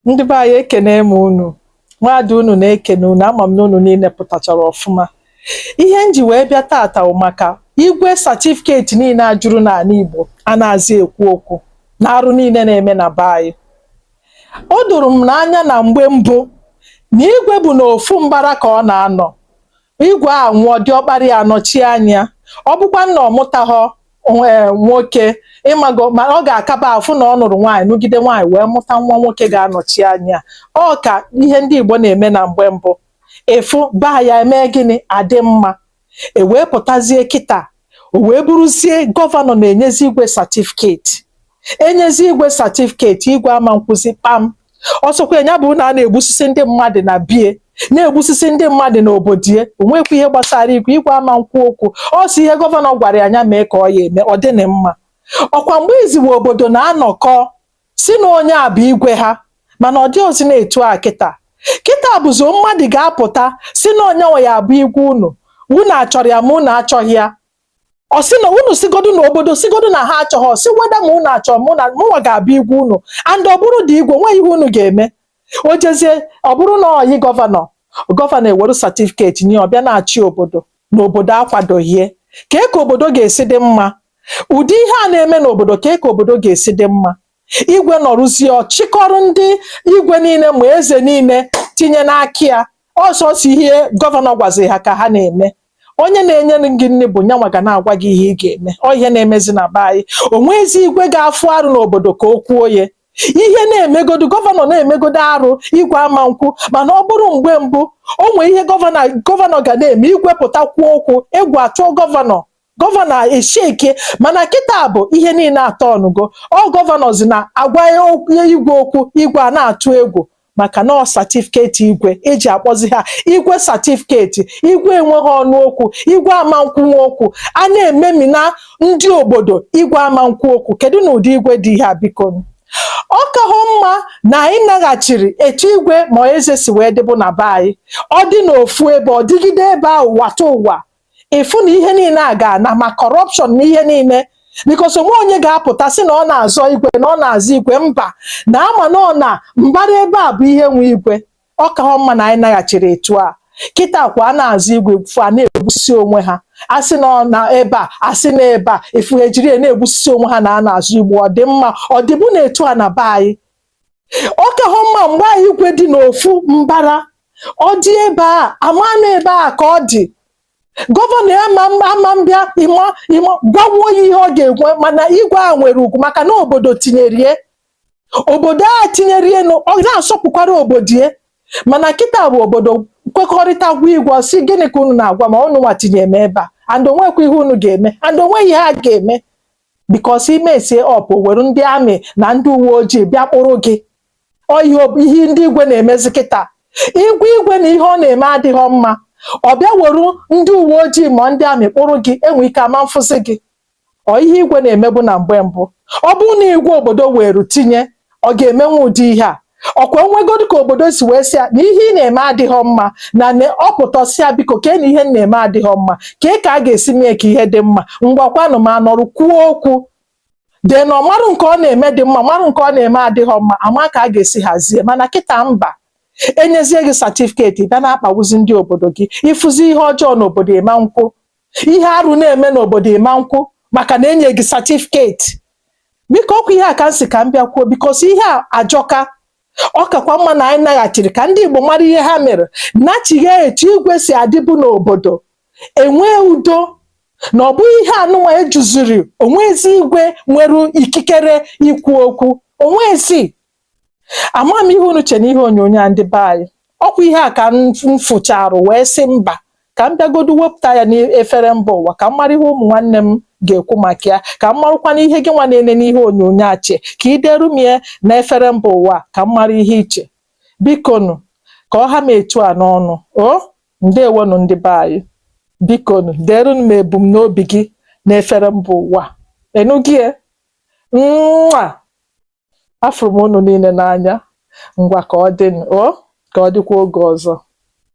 Ndị be anyị, ekene m unu. Nwaada unu na-ekene unu. Ama m na unu niile pụtachara ọfụma. Ihe m ji wee bịa tata bụ maka igwe certificate niile a juru n'ala Igbo a na-azị ekwu okwu na arụ niile na-eme na be anyị. O doro m n'anya na mgbe mbụ na igwe bụ n'ofu mbara ka ọ na-anọ. Igwe a nwụọ, diọkpara ya anọchie anya. Ọ bụkwa na ọ mụtaghọ nwoke, ịmago, ma ọ ga-akaba afụ na ọ nụrụ nwaanyị, nụgide nwaanyị wee mụta nwa nwoke ga-anọchi anya. Ọ ka ihe ndị Igbo na-eme na mgbe mbụ. Ịfụ baa ya eme gịnị adị mma. E wee pụtazie kịta, o wee bụrụzie governor na-enyezi igwe certificate, enyezi igwe certificate, igwe ama nkwụzi kpam. Ọsọkwa ya bụ na a na-egbusisi ndị mmadụ na bie, na-egbusisi ndị mmadụ n'obodo ya, onwekwa ihe gbasara igwe. Igwe ama nkwu okwu. Ọ sị ihe governor gwara ya anya mee ka ọ ya eme. Ọ dịnị mma. Ọkwa mgbe izigbo obodo na-anọkọ si na onye a bụ igwe ha, mana ọ dị ozi na-etu a kịta. Kịta bụzi mmadụ ga-apụta si na onye nwe ya abụ igwe unu, unu achọrọ ya ma unu achọghị ya. Ọ sị na unu sigodu na obodo sigodu na ha achọghị, ọ sị weda ma unu achọ, mụ na mụnwa ga-abụ igwe unu. And ọ bụrụ dị igwe, nweghị ihe unu ga-eme. O jezie, ọ bụrụ na ọyị governor, governor eweru certificate nye, ọ bịa na-achị obodo na obodo akwadoghie. Kee ka obodo ga-esi dị mma? Ụdị ihe a na-eme n'obodo, kee ka obodo ga-esi dị mma? Igwe nọrụzie, ọchịkọrọ ndị igwe niile ma eze niile tinye n'aka ya. Ọsọsọ ihe governor gwazi ha ka ha na-eme. Onye na-enye gị nri bụ nyanwa ga na-agwa gị ihe ị ga-eme. Ọ ihe na-emezi na be anyị. O nwezi igwe ga-afụ arụ n'obodo ka o kwuo ya. Ihe na-emegodu, governor na-emegodo arụ, igwe ama nkwu. Mana ọ bụrụ mgbe mbụ, o nwee ihe governor ga na-eme, igwe pụta kwuo okwu, egwu atụọ governor, governor esheke. Mana kịta bụ ihe niile atọ ọnụgo. Ọ governor zi na agwa igwe okwu, igwe a na-atụ egwu maka na ọ certificate igwe eji akpọzi ha igwe certificate. Igwe enweghị ọnụ okwu, igwe ama nkwunwe okwu. A na-ememina ndị obodo, igwe ama nkwu okwu. Kedu na ụdị igwe dị ihe a? Biko, ọ kahụ mma na anyị naghachiri etu igwe ma eze si wee dịbụ na be anyị. Ọ dị n'ofu ebe, ọ dịgide ebe ahụ wata ụwa. Ịfụ na ihe niile a ga-ana ma corruption na ihe niile, because onwe onye ga-apụta sị na ọ na-azọ igwe, na ọ na-azọ igwe. Mba, na ama na ọ na mbara ebe a bụ ihe nwe igwe. Ọ kahụ mma na anyị naghachiri etu a. Kịta kwa a na-azọ igwe, fụ a na-egbusisi onwe ha, asị na ọ na ebe a, asị na ebe a, efu ejiri ya na-egbusisi onwe ha na a na-azọ igwe. Ọ dị mma? Ọ dịbụ na etu a na be anyị. Ọ kahụ mma mgbe anyị igwe dị n'ofu mbara. Ọ dị ebe a, ama na ebe a ka ọ dị. Governor ama ama mbịa ịma ịma gwanwuo ya ihe ọ ga-ekwe. Mana igwe a nwere ugwu maka na obodo tinyere, obodo a tinyere enu, ọ na-asọpụkwara obodo ya. Mana kịta bụ obodo kwekọrịta gwa igwe, ọ sị gịnị ka unu na-agwa ma unu nwa tinye m ebe a, and onwekwa ihe unu ga-eme, and onwe ihe ha ga-eme, because ime esie ọpụ were ndị army na ndị uwe ojii bịa kpụrụ gị. Ọ ihe ndị igwe na-emezi kịta. Igwe igwe na ihe ọ na-eme adịghị mma, ọ bịa were ndị uwe ojii ma ndị army kpụrụ gị, enwe ike ama mfụsị gị. Ọ ihe igwe na-emebu na mgbe mbụ. Ọ bụrụ na igwe obodo were tinye, ọ ga-emenwe ụdị ihe a? Ọkwa onwegodu ka obodo si wee sị ya na ihe ị na-eme adịghị mma, na ọ pụtasị ya, biko, kee na ihe m na-eme adịghị mma, kee ka a ga-esi mee ka ihe dị mma? Ngwakwanụ ma nọrọ kwuo okwu dee na ọ marụ nke ọ na-eme dị mma, marụ nke ọ na-eme adịghị mma, ama ka a ga-esi hazie. Mana kịta, mba, enyezie gị certificate, bịa na-akpagbuzi ndị obodo gị. Ịfụzi ihe ọjọọ n'obodo, ịma nkwụ. Ihe arụ na-eme n'obodo, ịma nkwụ, maka na enye gị certificate. Biko, ọkwa ihe a ka m si ka m bịa kwuo, because ihe a ajọka. Ọ kakwa mma na anyị naghachiri ka ndị Igbo mara ihe ha mere, nachigha etu igwe si adịbụ n'obodo, enwee udo, na ọ bụghị ihe anụnwa ejuziri. Onwezi igwe nwere ikikere ikwu okwu? Onwezi. Ama m ihe unu che n'ihe onyonyo a, ndị be anyị. Ọkwa ihe a ka m fụcharụ wee sị mba, ka m bịagodu wepụta ya n'efere mba ụwa, ka m mara ihe ụmụ nwanne m ga-ekwu maka ya, ka m marụkwa na ihe gị nwa na-ene n'ihe onyonyo a che, ka ị deru m ya n'efere mba ụwa, ka m mara ihe iche. Bikonu, ka ọ ha m etu a n'ọnụ o. Ndewonu, ndị be anyị. Bikonu, deerunu m ebumnobi gị n'efere mba ụwa enugie nwa. Afụrụ m unu niile n'anya. Ngwa, ka ọ dị o, ka ọ dịkwa oge ọzọ.